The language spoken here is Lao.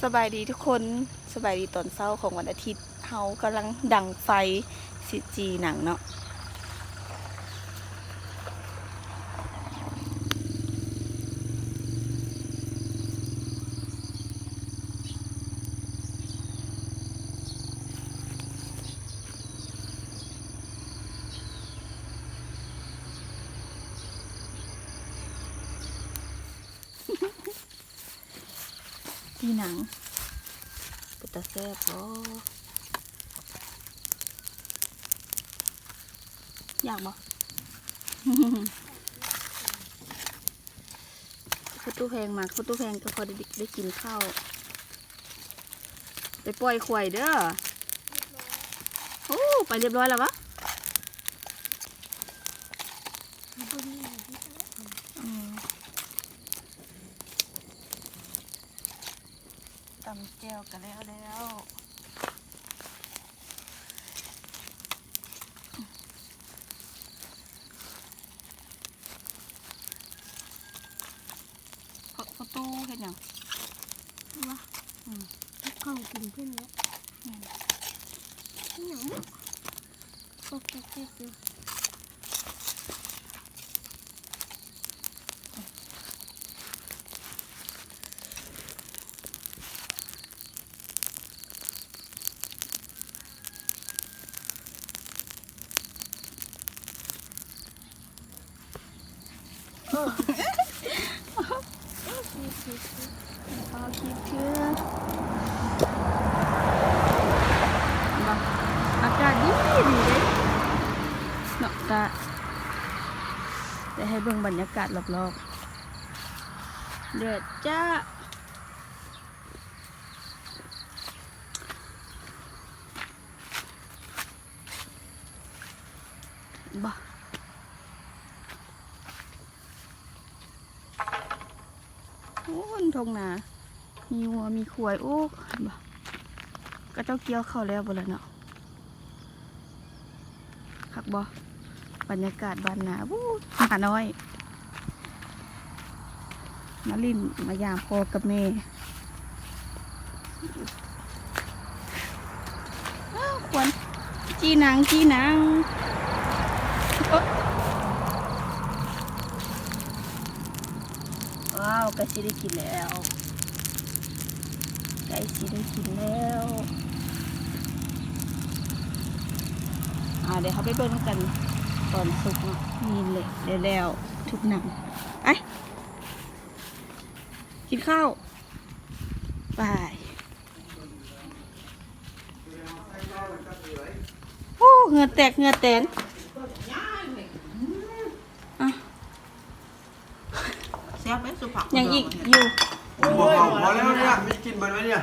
ສະບາຍດີທຸກຄົນ, ສະບາຍດີຕອນເຊົ້າຂອງວັນອາທິດ. ເຮົາກຳລັງດັງໄຟຊິຈີ່ໜັງເນາະ. ຈີ່ໜັງ ເປັນຕາແຊບບໍ່? ຢາກບໍ່? ພໍ່ຕູ້ແພງມາ, ພໍ່ຕູ້ແພງກໍພໍໄດ້ ໄດ້ກິນເຂົ້າ. ໄປປ່ອຍຄວາຍເດີ. ໂອ້ ໄປຮຽບຮ້ອຍແລ້ວຫວາ? ອືມ. ຕຳແຈ່ວກໍແລ້ວແລ້ວ. ພໍ່ຕູ້ເຮັດຫຍັງ? ວ່າ ອືມ ເຂົ້າກິນເພິ່ນແຫຼະ. ແມ່ນ. ອີຫຍັງບຸ? ເອົາຄລິບເທື່ອ ອາກາດດີດີເດ້ເນາະ. ກະຈະໃຫ້ເບິ່ງບັນຍາກາດລອບໆ ແດດຈ້າ. ບໍ່ ໂອ້ ທົ່ງນາ ມີງົວມີຄວາຍ. ໂອ້ ເຫັນບໍ່ ເຂົາເຈົ້າກ່ຽວເຂົ້າແລ້ວບໍ່ລະເນາະ. ຄັກບໍ່ ບັນຍາກາດບ້ານນາ. ໂອ້ ໜານ້ອຍ ມາຫຼິ້ນມາຢາມພໍ່ກັບແມ່. ອ້າວ ຄວັນ ຈີ່ໜັງ ຈີ່ໜັງ. ໂອ ວ້າວ ໃກ້ຊິໄດ້ກິນແລ້ວ ໃກ້ຊິໄດ້ກິນແລ້ວ. ອ່າ ດຽວເຮົາໄປເບິ່ງນຳກັນຕອນສຸກເນາະ. ນີ້ແຫຼະ ໄດ້ແລ້ວທຸກໜັງ. ໄປ ກິນເຂົ້າ ໄປ. ໂອ້ ເຫື່ອແຕກເຫື່ອແຕນ. ອ່ະ ແຊບເດ້ ຊຸບຜັກ ຍັງອີກຢູ່. ບໍ່ ພໍແລ້ວເນຍ ມີກິນເບິດໄວ້ເນຍ.